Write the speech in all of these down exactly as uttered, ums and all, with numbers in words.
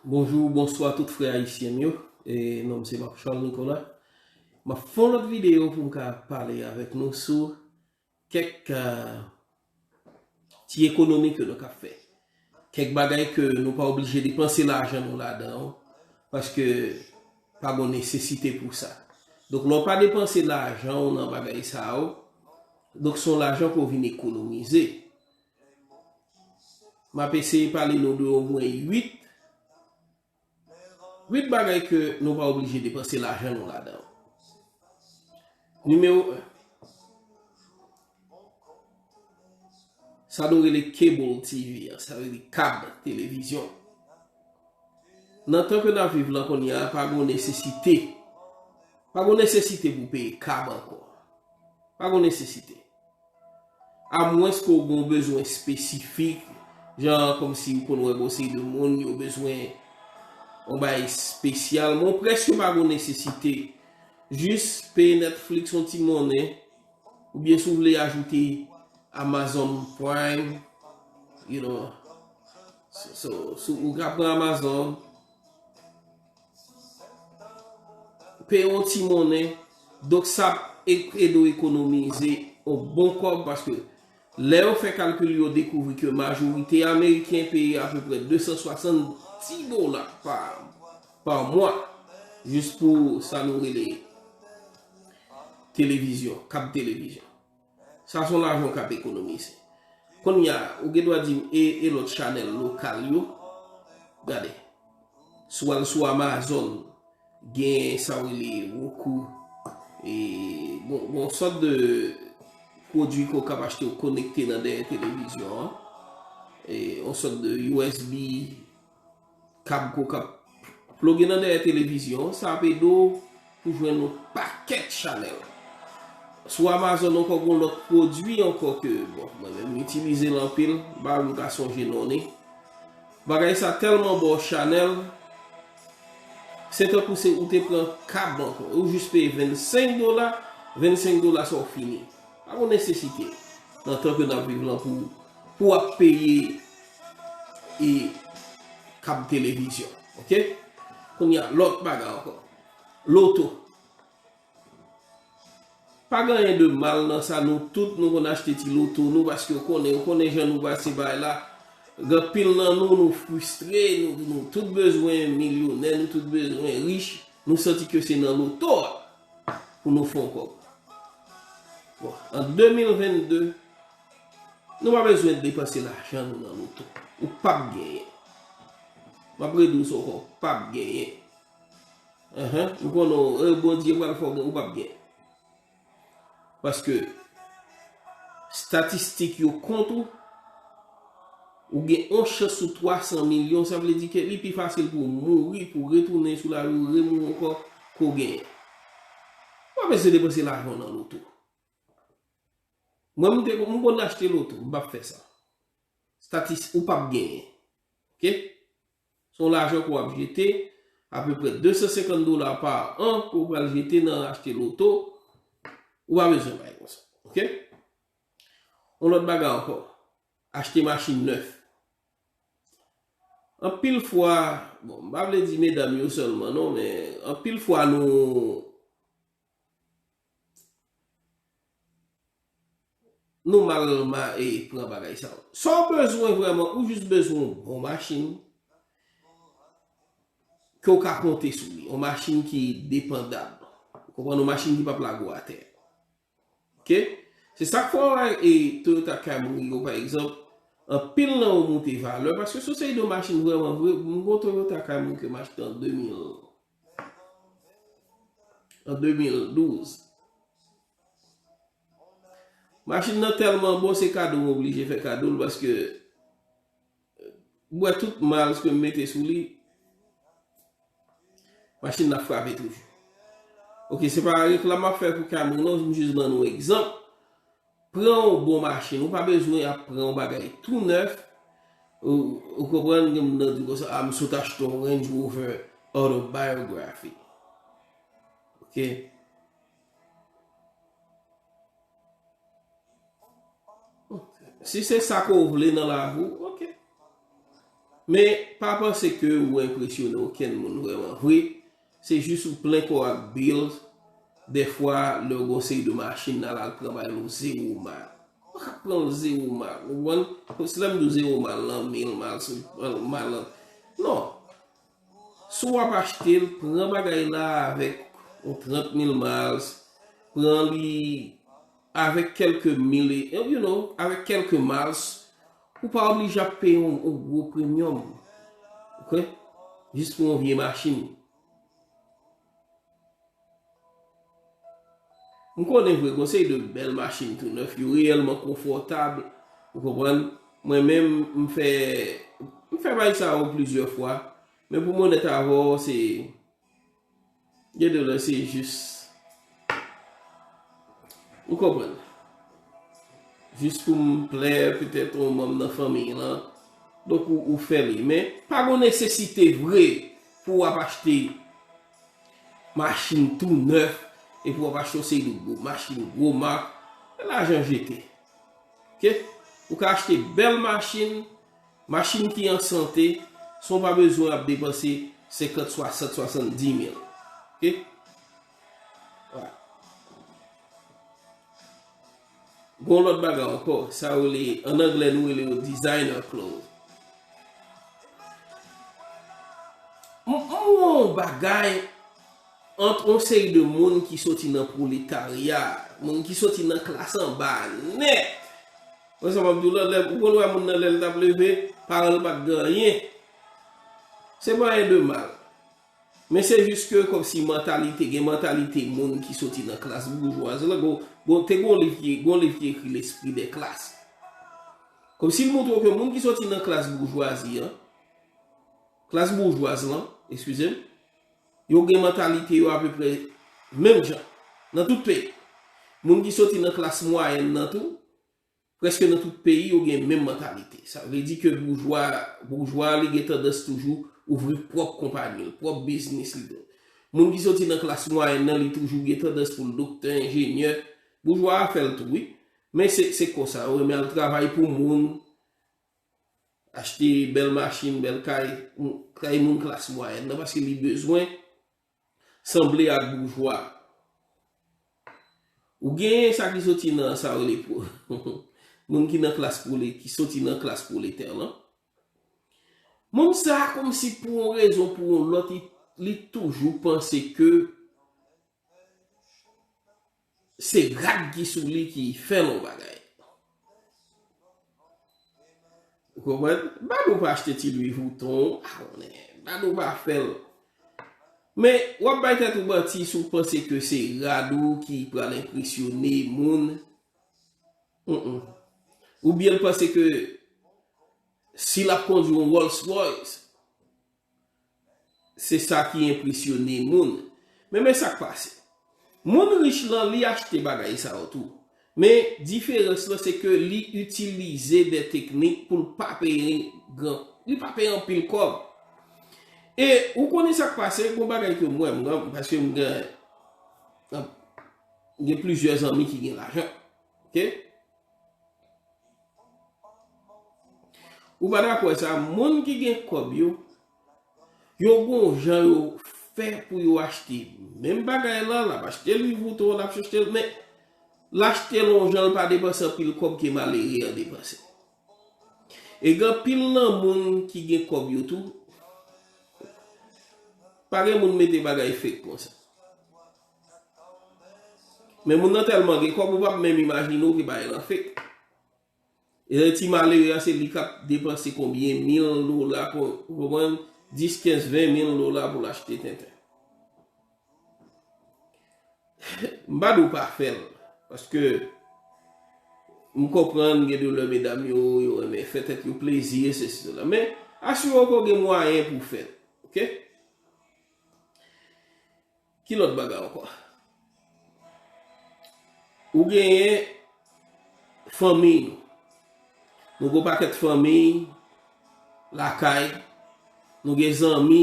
Bonjou, bonswa tout frè ayisyen m yo. E non m se Marc Charles Nicolas. M ap fè yon lòt videyo pou m ka pale avèk nou sou kèk, ah, ti ekonomi ke nou ka fè. Kèk bagay ke nou pa oblije depanse lajan nou ladan yo, paske pa gon nesesite pou sa. Donk, lè w pa depanse lajan w nan bagay sa yo, donk se yon lajan ke w vin ekonomize. M ap eseye pale nou de omwen uit, uit bagay ke nou pa oblije depanse lajan nou ladan yo. Nimewo en, sa nou rele cable T V an, sa vle di kab televizyon. Nan tan ke n ap viv lan kounye a, pa gon nesesite. Pa gon nesesite pou peye kab ankò. Pa gon nesesite. Amwens ke w gen yon bezwen espesifik, jan kòmsi w konn wè gen yon seri de moun yo bezwen yon bagay espesyal, men w prèske pa gen nesesite. Jis peye Netflix yon ti monnen, oubyen si w vle ajoute Amazon Prime, you know, so, so, so, ou ka pran Amazon, peye yon ti monnen. Donk, sa ap e-, ede w ekonomize yon bon kòb, paske lè yo fè kalkil, yo dekouvri ke majorite Ameriken peye apeprè de san swasanndis dola pa, pa mwa, jis pou sa nou rele televizyon, kab televizyon. Sa se yon lajan w ka ekonomize. Kounye a, ou gen dwa di m, e, e lòt chanèl lokal yo? Gade. Si w al sou Amazon, gen sa w rele Roku, e, bon, bon, sòt de pwodui ke w kab achte, w konekte nan dèyè televizyon an. E, yon sòt de U S B, kab ke w kab ploge nan dèyè televizyon, sa ap ede w pou jwenn yon pakèt chanèl. Sou Amazon ankò, gen lòt pwodui ankò ke, bon, mwen menm, m itilize l anpil, m pa menm ka sonje non li. Bagay sa tèlman ba w chanèl, se tankou se ou te pran kab ankò. Ou jis peye vennsenk dola, vennsenk dola sa w fini. Pa gen nesesite nan tan ke n ap viv lan pou, pou w ap peye e kab televizyon. Oke? Kounye a, lòt bagay ankò. Loto. Pa gen anyen de mal nan sa, nou tout nou konn achte ti loto nou, paske w konnen, w konnen jan nou pase bay la. Gen anpil nan nou, nou fristre, nou, nou tout bezwen milyonè, nou tout bezwen rich, nou santi ke se nan loto a pou nou fè yon kòb. Bon, an de mil vennde, nou pa bezwen depanse lajan nou nan loto. Ou p ap genyen. M ap redi w sa ankò, ou p ap genyen. Enhen, m konnen w, e, Bondye pral fè w gen, ou p ap gen. Paske estatistik yo kont ou, ou gen yon chans sou twa san milyon, sa vle di ke li pi fasil pou w mouri, pou w retounen sou lari, ou remouri ankò, ke w genyen. Ou pa bezwen depanse lajan w nan loto. Mwen, m te, m konn achte loto, m p ap fè sa. Statis, ou p ap genyen. Oke? Se yon lajan ke w ap jete, apeprè de san senkant dola pa an ke w pral jete nan achte loto, ou pa bezwen bay konsa. Oke? Yon lòt bagay ankò, achte machin nèf. Anpil fwa, bon, m pa vle di medam yo sèlman non, men anpil fwa nou, nou mal ma-, e, pran bagay sa yo. Sa w bezwen vrèman, ou jis bezwen yon bon machin ke w ka konte sou li. Yon machin ki depandab. Ou konprann? Yon machin ki p ap lage w atè. Oke? Se sa k fè w wè, e, Toyota Camry yo, pa egzanp, anpil nan yo moute valè, paske se yon seri de machin vrèman vre, m gon Toyota Camry ke m achte an de mil, an de mil douz. Machin nan tèlman bon, se kado m oblije fè kado l, paske m wè tout miles ke m mete sou li, machin nan ap frape toujou. Oke, se pa reklam m ap fè pou Camry non, m jis ban nou egzanp. Pran yon bon machin, ou pa bezwen ap pran yon bagay tou nèf. Ou, ou konprann, gen moun nan di konsa, a, m sot achte yon Range Rover Autobiography. Oke? Si se sa ke w vle nan lavi w, oke. Men, pa panse ke ou enpresyone okenn moun vrèman vre. Se jis ou plen kò ak bills. Dèfwa, lè w gon seri de machin, n al al pran bagay la, ou zewo mal. Ou ka pran l zewo mal. Ou konprann? Kòmsi lè m di w zewo mal, lan mil mal, sou mal, lan. Non. Si w ap achte l, pran bagay la avèk yon trant mil miles, pran li avèk kèlke mil, you know, avèk kèlke miles, ou pa oblije ap peye yon, yon gwo premium. Ok? Jis pou yon vye machin. M konnen vre, gon seri de bèl machin tou nèf, yo reyèlman konfòtab, ou konprann? Mwen menm, m fè, m fè bagay sa yo plizyè fwa, men pou m onèt avè w, se, gen de lè se jis, ou konprann? Jis pou m plè petèt yon manm nan fanmi lan, donk ou, ou fè li. Men, pa gon nesesite vre pou w ap achte machin tou nèf, epi w ap achte yon seri de gwo machin, gwo mak, lajan jete. Ok? Ou ka achte bèl machin, machin ki an sante, san w pa bezwen ap depanse senkant, swasant, swasanndis mil. Ok? Voilà. Gon lòt bagay ankò, sa yo rele, an anglè nou rele yo designer clothes. M, m wè yon bagay ant yon seri de moun ki soti nan pwoletarya, moun ki soti nan klas anba nèt. Wè sa m ap di w la, lè, ou konn wè moun nan lè l t ap leve, paran l pa t gen anyen. Se pa anyen de mal. Men se jis ke kòmsi mantalite, gen mantalite moun ki soti nan klas boujwazi la, gon, gon, te gon liv ki, gon liv ki ekri L'esprit des classes. Kòmsi l montre w ke moun ki soti nan klas boujwazi an, klas boujwaz lan, eskize m, yo gen mantalite yo apeprè menm jan nan tout peyi. Moun ki soti nan klas mwayèn nan tou, prèske nan tout peyi, yo gen menm mantalite. Sa vle di ke boujwa, boujwa li gen tandans toujou ouvri pwòp konpayi l, pwòp biznis li. Moun ki soti nan klas mwayèn nan, li toujou gen tandans pou l doktè, enjenyè. Boujwa a fè l tou, wi. Men se, se konsa, yo renmen al travay pou moun, achte bèl machin, bèl kay, kay moun klas mwayèn nan, paske li bezwen sanble ak boujwa. Ou genyen sa ki soti nan sa yo rele pwo-, moun ki nan klas pwole-, ki soti nan klas pwoletè lan. Moun sa a, kòmsi pou yon rezon, pou yon lòt, li, li toujou panse ke se rad ki sou li ki fè l yon bagay. Ou konprann? M pa di w pa achte ti Louis Vuitton, pa konnen. M pa di w pa fè l. Men, w ap bay tèt ou manti si w panse ke se rad ou ki pral enpresyone moun. Mm-mm. Oubyen l panse ke si l ap kondwi yon Rolls Royce, se sa ki enpresyone moun. Men, men sa k pase. Moun rich lan, li achte bagay sa yo tou. Men, diferans lan, se ke li itilize de teknik pou l pa peye gran, li pa peye anpil kòb. E ou konnen sa k pase, gon bagay ke m wè, m, paske m gen, m gen plizyè zanmi ki gen lajan. Ok? Ou pa dakò sa, moun ki gen kòb yo, yo gon jan yo fè pou yo achte menm bagay lan, l ap achte Louis Vuitton, l ap achte l, men l achte l yon jan l pa depanse anpil kòb ke malere an depanse. E gen anpil nan moun ki gen kòb yo tou, pa gen moun mete bagay fake konsa. Men moun nan tèlman gen kòb, ou p ap menm imajine w ke bagay lan fake. E ti malere a, se li k ap depanse konbyen mil dola, kon-, ou konprann? Dis, kenz, ven mil dola pou l achte tenten. M pa di w pa fè l, paske m konprann gen de lè medam yo, yo renmen fè tèt yo plezi, sesi, sela. Men, asire w ke w gen mwayen pou w fè l. Ok? Ki lòt bagay ankò? Ou genyen fanmi nou. Nou gen yon pakèt fanmi lakay. Nou gen zanmi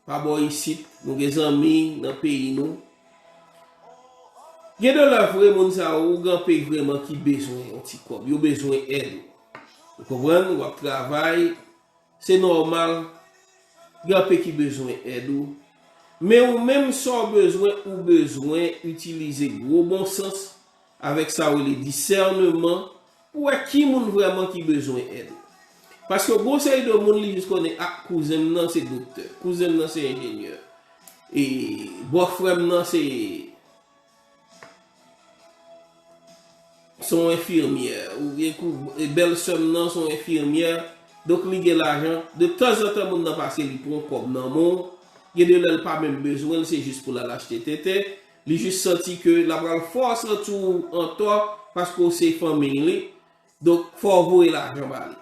pa bò isit. Nou gen zanmi nan peyi nou. Gen de lè vre, moun sa yo, ou gen peyi vrèman ki bezwen yon ti kòb. Yo bezwen èd ou. Ou konprann? W ap travay, Se nòmal, gen anpe ki bezwen èd ou. Men ou menm, sa w bezwen, ou bezwen itilize gwo bon sans avèk sa w rele disèneman pou wè ki moun vrèman ki bezwen èd ou. Paske gon seri de moun li jis konnen, ah, kouzen m nan se doktè, kouzen m nan se enjenyè, e bòfrè m nan se se yon enfimyè, oubyen kou, e bèlsè m nan se yon enfimyè, donk li gen lajan. De tanzantan, moun nan pase, li pran kòb nan men w. Gen de lè, l pa menm bezwen l, se jis pou l al achte tenten. Li jis santi ke l ap pral fè w santi w antò paske w se fanmiy li. Donk, fò w voye lajan ba li.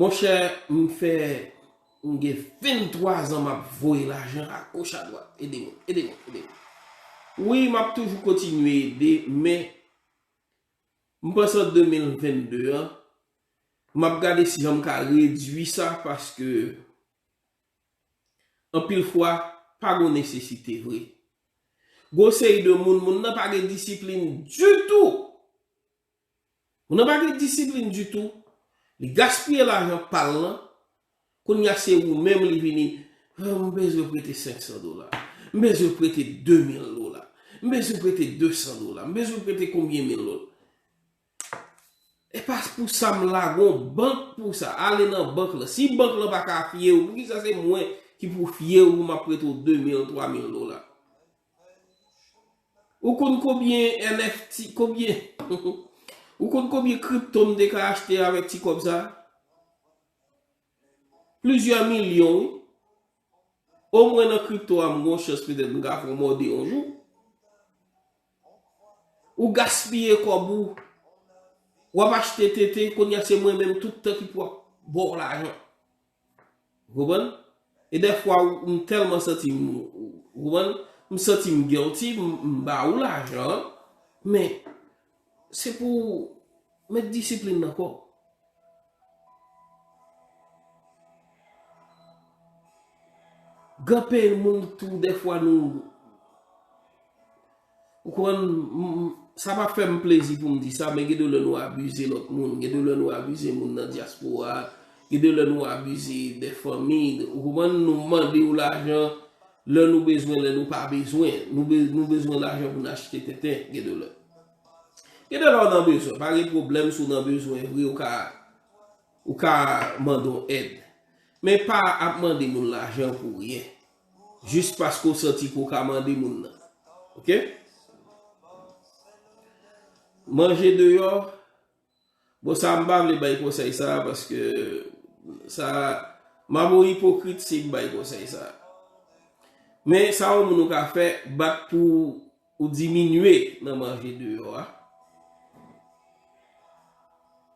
Monchè, m fè, m gen venntwa zan m ap voye lajan agoch adwat. Ede moun, ede moun, ede moun. Wi, m ap toujou kontinye ede, men m panse an de mil vennde an, m ap gade si jan m ka redui sa, paske anpil fwa, pa gon nesesite vre. Gon seri de moun, moun nan pa gen disiplin ditou. Moun nan pa gen disiplin ditou. Li gaspiye lajan pa l lan. Kounye a se ou menm li vini, "Ah, m bezwen prete senk san dola. M bezwen prete de mil dola. M bezwen prete de san dola. M bezwen prete konbyen mil dola." E pa pou sa m la, gon bank pou sa. Ale nan bank lan. Si bank lan pa ka fye w, poukisa se mwen ki pou fye w pou m ap prete w de mil, twa mil dola? Ou konn konbyen N F T, konbyen, ou konn konbyen kripto m te ka achte avèk ti kòb sa? Plizyè milyon, wi. Omwen nan kripto a, m gon chans petèt m ka fè w mòde yon jou. Ou gaspiye kòb ou. W ap achte tenten, kounye a se mwen menm tout tan ki pou ap ba w lajan. Ou konprann? E dèfwa, m tèlman santi m, ou konprann? M santi m guilty, m, m ba ou lajan an, men se pou w met disiplin nan kò w. Gen anpil moun tou, dèfwa nou, ou konprann, m, m, sa pa fè m plezi pou m di sa, men gen de lè nou abize lòt moun, gen de lè nou abize moun nan dyaspora, gen de lè nou abize de fanmi, ou konprann, nou mande yo lajan, lè nou bezwen, lè nou pa bezwen, nou be-, nou bezwen lajan pou n achte tenten, gen de lè. Gen de lè w nan bezwen, pa gen pwoblèm si w nan bezwen vre, ou ka, ou ka mande yon èd. Men pa ap mande moun lajan pou ryen. Jis paske w santi ke w ka mande moun nan. Oke? Manje deyò. Bon, sa m pa vle bay konsèy sa, paske sa, m ap yon ipokrit si m bay konsèy sa. Men sa yon moun ou ka fè, bat pou ou diminye nan manje deyò a.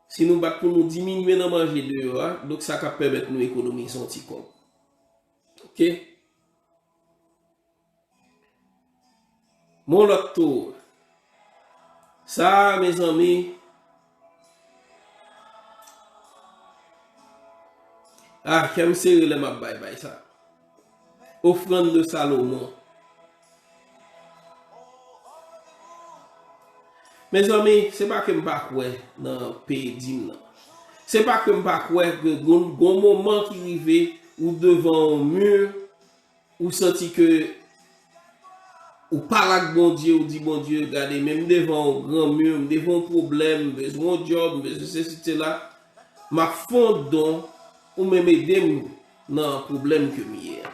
Si nou bat pou nou diminye nan manje deyò a, donk sa k ap pèmèt nou ekonomize yon ti kòb. Oke? Mon lòt tou. Sa, mezanmi, ah, kè m sere lè m ap bay, bay sa. Ofrann de Salomon. Mezanmi, se pa ke m pa kwè nan peye dim nan. Se pa ke m pa kwè ke gon, gon moman ki rive ou devan yon mi, ou santi ke ou pale ak Bondye, ou di, "Bondye, gade, men m devan yon gran mi, m devan yon pwoblèm, m bezwen yon djòb, m bezwen sesi, sela. M ap fè yon don, ou menm ede m nan pwoblèm ke m ye a."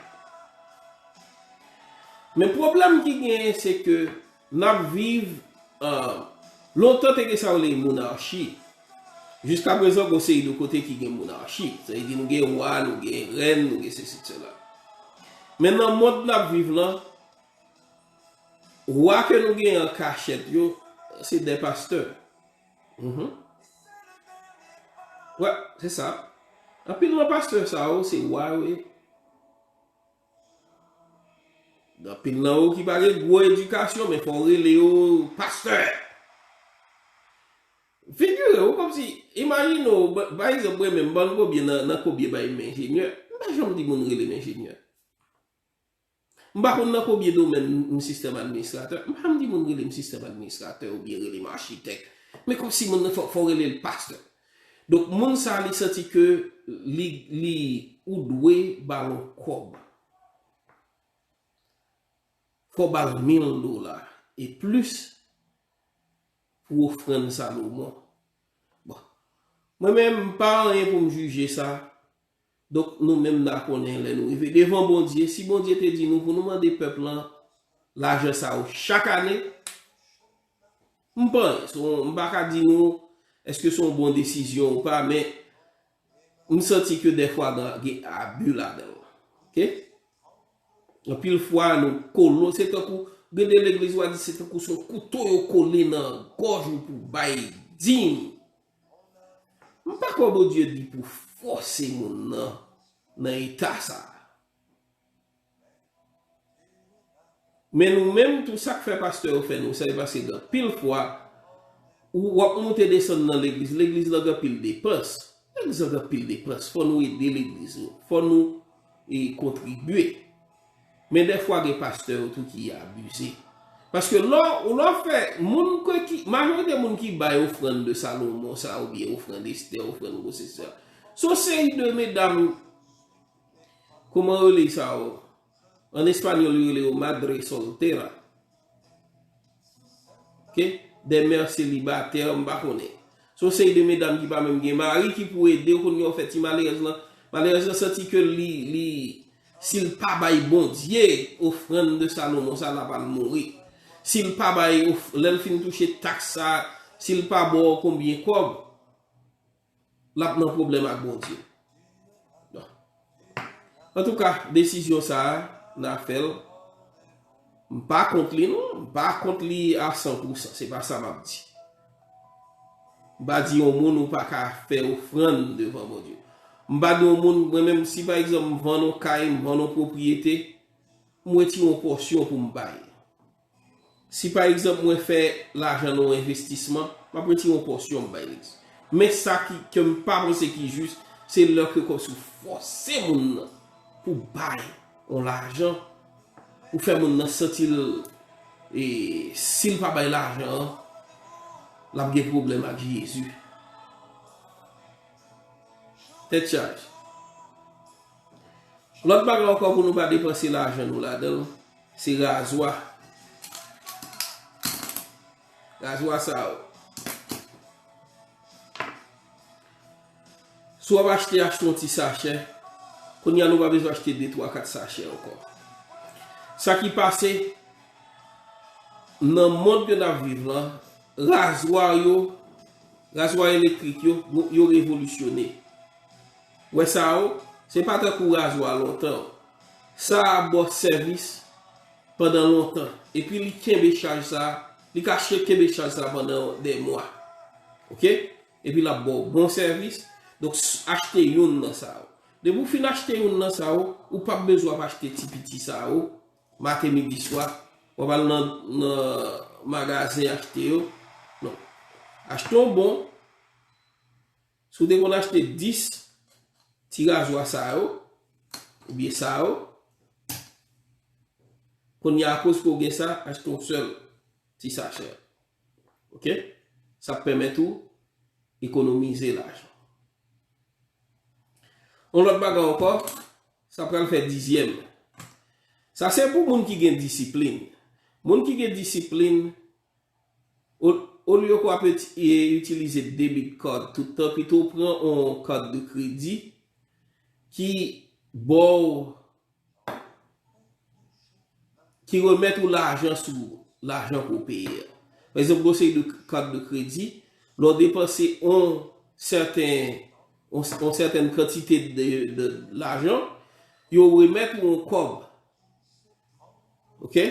Men pwoblèm ki genyen, se ke n ap viv, ah, lontan te gen sa yo rele monarchi. Jiskaprezan, gon seri de kote ki gen monarchi. Sa vle di nou gen wa, nou gen rèn, nou gen sesi, sela. Men nan mond n ap viv lan, wa ke nou gen an kachèt yo, se de pastè. Mhm. Wè, se sa. Anpil nan pastè sa yo, se wa yo ye. Gen anpil nan yo ki pa gen gwo edikasyon, men fò w rele yo pastè. Figire w kòmsi, imajine w, pa egzanp, mwen menm, ban m konbyen nan, nan konbyen bay m enjenyè. M pa janm di moun rele m enjenyè. M pa konn nan konbyen domèn m sistèm administratè. M pa janm di moun rele m sistèm administratè oubyen rele m achitèk. Men kòmsi moun nan fò, fò w rele l pastè. Donk, moun sa, li santi ke li, li, ou dwe ba l yon kòb. Fò w ba l mil dola e plis pou ofrann Salomon. Bon, mwen menm, m pa anyen pou m jije sa. Donk, nou menm, n a konnen lè nou rive devan Bondye. Si Bondye te di nou pou nou mande pèp lan lajan sa yo chak ane, m pa anyen. So, m pa ka di nou èske se yon bon desizyon ou pa, men m santi ke dèfwa gen, gen abi ladan l. Oke? Anpil fwa, nou kolo, se tankou, gen de legliz, w a di se tankou se yon kouto yo kole nan gòj ou pou bay dim. M pa kwè Bondye di pou fòse moun nan, nan eta sa a. Men nou menm tou, sa k fè pastè yo fè nou sa, se paske gen anpil fwa, ou, w ap monte desann nan legliz, legliz lan gen anpil depans. Legliz lan gen anpil depans, fò nou ede legliz nou, fò nou, e, kontribye. Men dèfwa gen pastè yo tou ki abize. Paske lè, lè w fè, moun ke ki, majorite moun ki bay ofrann de Salomon sa, oubyen ofrann Estè, ofrann gwosès sa, se yon seri de medam, kòman yo rele sa yo? An espanyòl, yo rele yo madre soltera. Oke? Des mères célibataires, m pa konnen. Se yon seri de medam ki pa menm gen mari ki pou ede yo, kounye a w fè ti malerèz lan. Malerèz lan santi ke li, li, si l pa bay Bondye ofrann de Salomon sa, l ap al mouri. Si l pa bay of-, lè l fin touche taks sa, si l pa ba w konbyen kòb, l ap nan pwoblèm ak Bondye. Bon. Antouka, desizyon sa a, n a fè l. M pa kont li, non. M pa kont li a san pou san. Se pa sa m ap di. M pa di yon moun ou pa ka fè ofrann devan Bondye. M pa di yon moun, mwen menm, si pa egzanp, m vann yon kay, m vann yon pwopriyete, m retire yon pòsyon pou m bay. Si pa egzanp mwen fè lajan nan yon envestisman, m ap retire yon pòsyon m bay legliz. Men sa ki, ke m pa panse ki jis, se lè ke kòmsi w fòse moun nan pou bay yon lajan, ou fè moun nan santi l, e, si l pa bay lajan an, l ap gen pwoblèm ak Jezi. Tèt chaje. Lòt bagay ankò pou nou pa depanse lajan nou ladan l, se razwa. Razwa sa yo. Si w ap achte, achte yon ti sachè. Kounye a nou pa bezwen achte de, twa, kat sachè ankò. Sa ki pase nan mond ke n ap viv lan, razwa yo, razwa elektrik yo, yo revolisyone. Wè sa yo, se pa tankou razwa lontan. Sa a ba w sèvis pandan lontan. Epi li kenbe chaj sa, li ka ch-, kenbe chaj sa pandan dè mwa. Oke? Epi l ap ba w bon sèvis. Donk, s-, achte youn nan sa yo. Depi w fin achte youn nan sa yo, ou p ap bezwen ap achte ti piti sa yo, maten, midi, swa. W ap al nan, nan magazen achte yo. Non. Achte yon bon. Si w te konn achte dis ti razwa sa yo, oubyen sa yo, kounye a, akoz ke w gen sa, achte yon sèl ti sachè. Oke? Sa ap pèmèt ou ekonomize lajan. Yon lòt bagay ankò, sa pral fè dizyèm. Sa se pou moun ki gen disiplin. Moun ki gen disiplin, o-, olye ke w ap iti-, e, itilize debit card tout tan, pito w pran yon kat de kredi ki ba w, ki remèt ou lajan sou lajan ke w peye a. Pa egzanp, gen yon seri de k-, kat de kredi, lè w depanse yon sèten, yon, yon sètèn kantite de, de lajan, yo remèt ou yon kòb. Oke?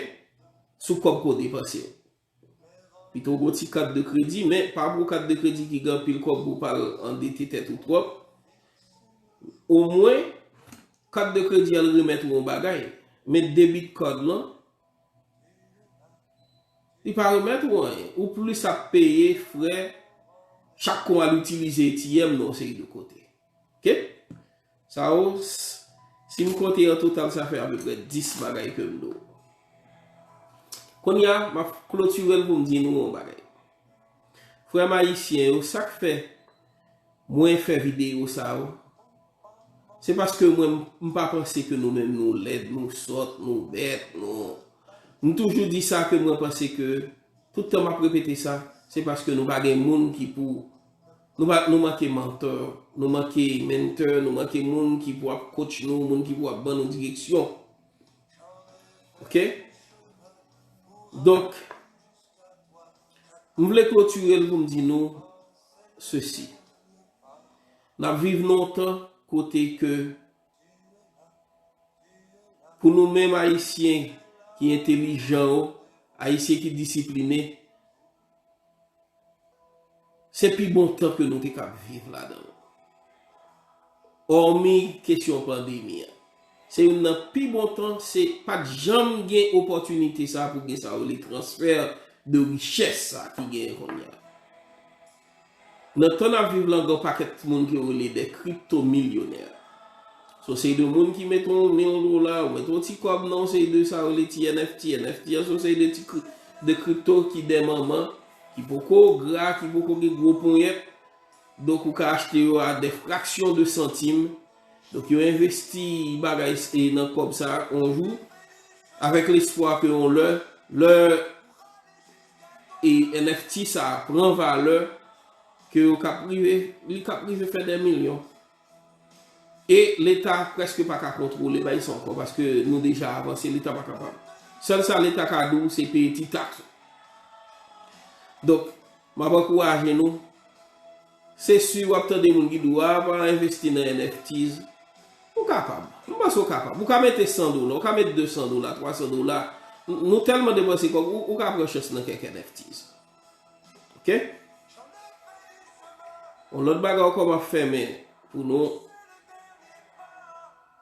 Sou kòb ke w depanse yo. Pito w gen yon ti kat de kredi, men pa pran yon kat de kredi ki gen anpil kòb pou w pa al andete tèt ou twòp. Omwen, kat de kredi a l remèt ou yon bagay. Men debit card lan, li pa remèt ou anyen. Ou plis ap peye frè chak kou w al itilize A T M nan yon seri de kote. Oke? Sa yo, s-, si m konte an total, sa fè apeprè dis bagay ke m di w. Kounye a, m ap klotire l pou m di nou yon bagay. Frè m ayisyen yo, sa k fè Mwen fè videyo sa yo, se paske mwen, m pa panse ke nou menm nou lèd, nou sòt, nou bèt, nou... M toujou di sa ke mwen panse ke, tout tan m ap repete sa, se paske nou pa gen moun ki pou, nou pa, nou manke mantò, nou manke mentor, nou manke moun ki pou ap coach nou, moun ki pou ap ban nou direksyon. Oke? Donk, m vle klotire l pou m di nou sesi. N ap viv nan yon tan kote ke pou nou menm Ayisyen ki entelijan yo, Ayisyen ki disipline, se pi bon tan ke nou te kab viv ladan l. Òmi kesyon pandemi an, se youn nan pi bon tan, se pa t janm gen opòtinite sa pou gen sa yo rele transfè de richès sa ki genyen kounye a. Nan tan n ap viv lan, gen yon pakèt moun ki yo rele de kripto milyonè. Se yon seri de moun ki mete yon mil dola, ou mete yon ti kòb nan yon seri de sa yo rele ti N F T. N F T an se yon seri de ti kri-, de kripto ki de manman, ki poko gra, ki poko gen gwo ponyèt. Donk, ou ka achte yo a de fraksyon de santim. Donk, yo envesti bagay e nan kòb sa yon jou, avèk lespwa ke yon lè, lè e N F T sa a pran valè, ke yo k ap rive, li k ap rive fè de milyon. E Leta prèske pa ka kontwole bagay sa ankò, paske nou deja avanse, Leta pa kapab. Sèl sa Leta ka di w, se peye ti taks. Donk, m ap ankouraje nou. Se si w ap tande moun ki di w, "A, pa envesti nan N F Ts." Ou kapab. M panse w kapab. Ou ka mete san dola, ou ka mete de san dola, twa san dola. N-, nou tèlman depanse kòb, ou, ou ka pran chans nan kèk N F Ts. Oke? Yon lòt bagay ankò m ap fèmen pou nou,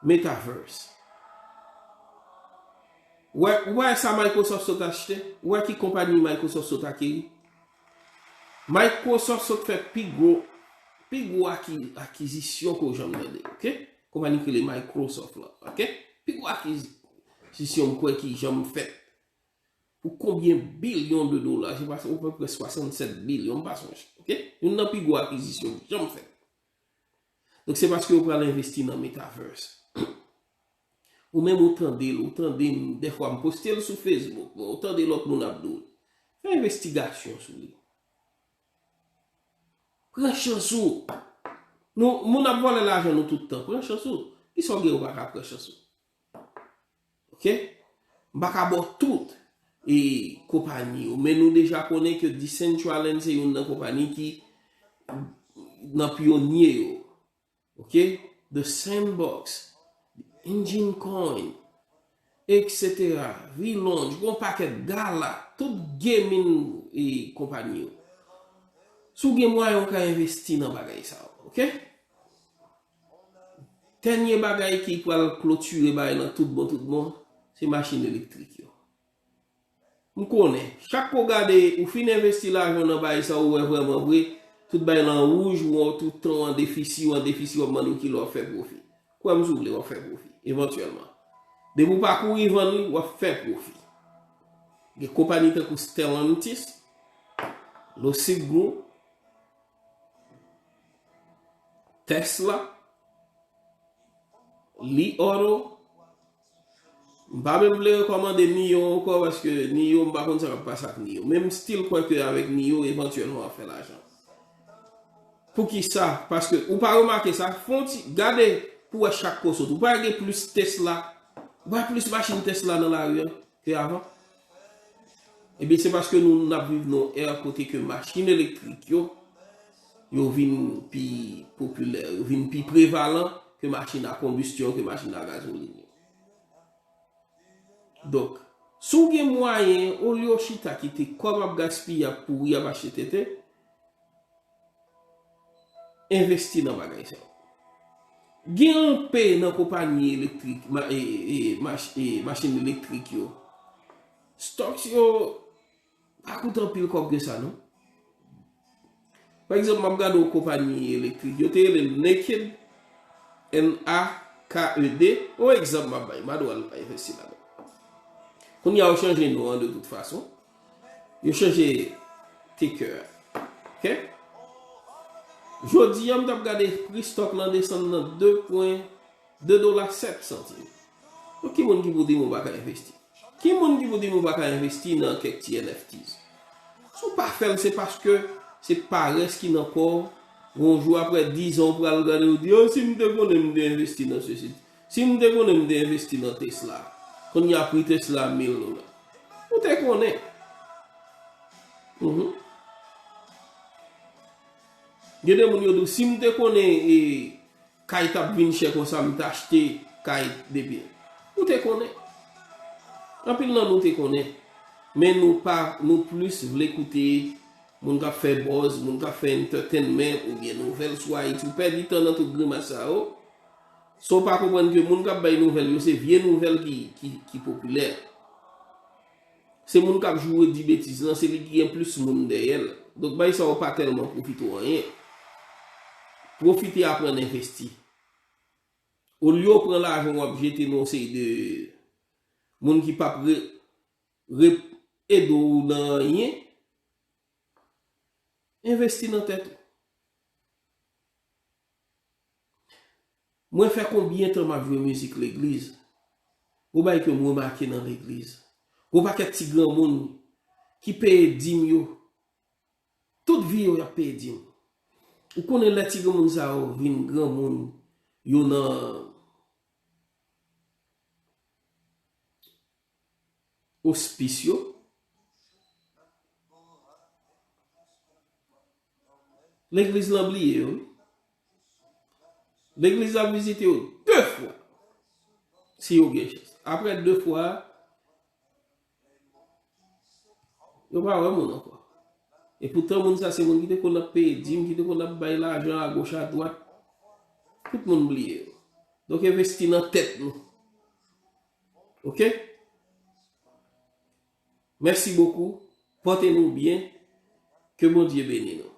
Metaverse. Ou wè, ou wè sa Microsoft sot achte? Ou wè ki konpayi Microsoft sot akeri? Microsoft sot fè pi gwo, pi gwo aki-, akizisyon ke w janm tande, oke? Konpayi ki rele Microsoft la, oke? Pi gwo akizisyon m kwè ki janm fèt. Pou konbyen bilyon de dola? Se pa, ou pran prèske swasannsèt bilyon, m pa sonje, oke? Youn nan pi gwo akizisyon ki janm fèt. Donk, se paske yo pral envesti nan metaverse. Ou menm ou tande l, ou tande m, dèfwa m poste l sou Facebook, men ou tande lòt moun ap di w, fè envestigasyon sou li. Pran chans ou. Nou, moun ap vòlè lajan nou tout tan. Pran chans ou. Kisa w gen ou pa ka pran chans ou? Oke? M pa ka ba w tout e konpayi yo, men nou deja konnen ke Decentraland se youn nan konpayi ki nan pyonye yo. Oke? The Sandbox, Engine Coin, et cetera. Relaunch, gon pakèt Gala, tout gaming e konpayi yo. Si w gen mwayen, w ka envesti nan bagay sa yo, oke? Dènye bagay ki pral klotire bagay lan tout bon, tout bon, se machin elektrik yo. M konnen, chak ke w gade, ou fin envesti lajan w nan bagay sa, ou wè vrèman vre, tout bagay lan wouj, ou wè tout tan w an defisi, w an defisi, w ap mande w kilè w ap fè pwofi. Kwè m si w vle, w ap fè pwofi, evantyèlman. Depi w pa kouri vann li, w ap fè pwofi. Gen konpayi tankou Stellantis, Lucid Group, Tesla, Li Auto, m pa menm vle rekòmande Nio ankò, paske Nio, m pa konn sa k ap pase ak Nio. Men m still kwè ke avèk Nio, evantyèlman, w ap fè lajan. Poukisa? Paske ou pa remake sa, fè yon ti gade pou wè chak kote w sot. Ou pa gen plis Tesla, ou pa plis machin Tesla nan lari a ke avan? Ebyen, se paske nou, n ap viv nan yon è kote ke machin elektrik yo, yo vin pi popilè, yo vin pi prevalan ke machin a konbistyon, ke machin a gazolin yo. Donk, si w gen mwayen, olye w chita kite kòb ap gaspiye, ap pouri, ap achte tenten, envesti nan bagay sa yo. Gen anpe nan konpayi elektrik, ma-, e, e, mach-, e, machin elektrik yo. Stocks yo pa koute anpil kòb ke sa, non. Pa egzanp, m ap gade yon konpayi elektrik. Yo te rele l Naked, N A K E D. Yon egzanp m ap bay. M pa dwe al envesti ladan. Kounye a, yo chanje non an de tout fason. Yo chanje ticker a. Oke? Jodi a, m t ap gade pri stòk lan desann nan de pwen de dola sèt santim. Donk, ki moun ki pou di m ou pa ka envesti? Ki moun ki pou di m ou pa ka envesti nan kèk ti N F Ts? Si w pa fè l, se paske se parès ki nan kò w. Yon jou, apre diz an, ou pral gade, ou di, "Ah, si m te konnen, m te envesti nan sesi. Si m te konnen, m te envesti nan Tesla." Kounye a, pri Tesla mil dola. Ou te konnen. Mhm. Gen de moun yo di w, "Si m te konnen, e, kay t ap vin chè konsa, m t achte kay depi." Ou te konnen. Anpil nan nou te konnen. Men nou pa, nou plis vle koute moun k ap fè buzz, moun k ap fè entertainment, oubyen nouvèl sou Ayiti. Ou pèdi tan nan tout grimas sa yo. San w pa konprann ke moun k ap bay nouvèl yo, se vye nouvèl ki, ki, ki popilè. Se moun k ap joure di betiz lan, se li ki gen plis moun dèyè l. Donk, bagay sa yo pa tèlman pwofite w anyen. Pwofite aprann envesti. Olye w pran lajan w ap jete nan yon seri de moun ki p ap re, re, ede w nan anyen, envesti nan tèt ou. Mwen fè konbyen tan m ap jwe mizik legliz? Gon bagay ke m remake nan legliz. Gon pakèt ti granmoun ki peye dim yo. Tout vi yo, y ap peye dim. Ou konnen lè ti granmoun sa yo vin granmoun, yo nan ospis yo. Legliz lan bliye yo, wi. Legliz la vizite yo de fwa, si yo gen chans. Apre de fwa, yo pa wè moun ankò. E poutan, moun sa se moun ki te konn ap peye dim, ki te konn ap bay lajan agoch adwat. Tout moun bliye yo. Donk, envesti nan tèt nou. Oke? Mèsi bokou. Pòte nou byen. Ke Bondye beni nou.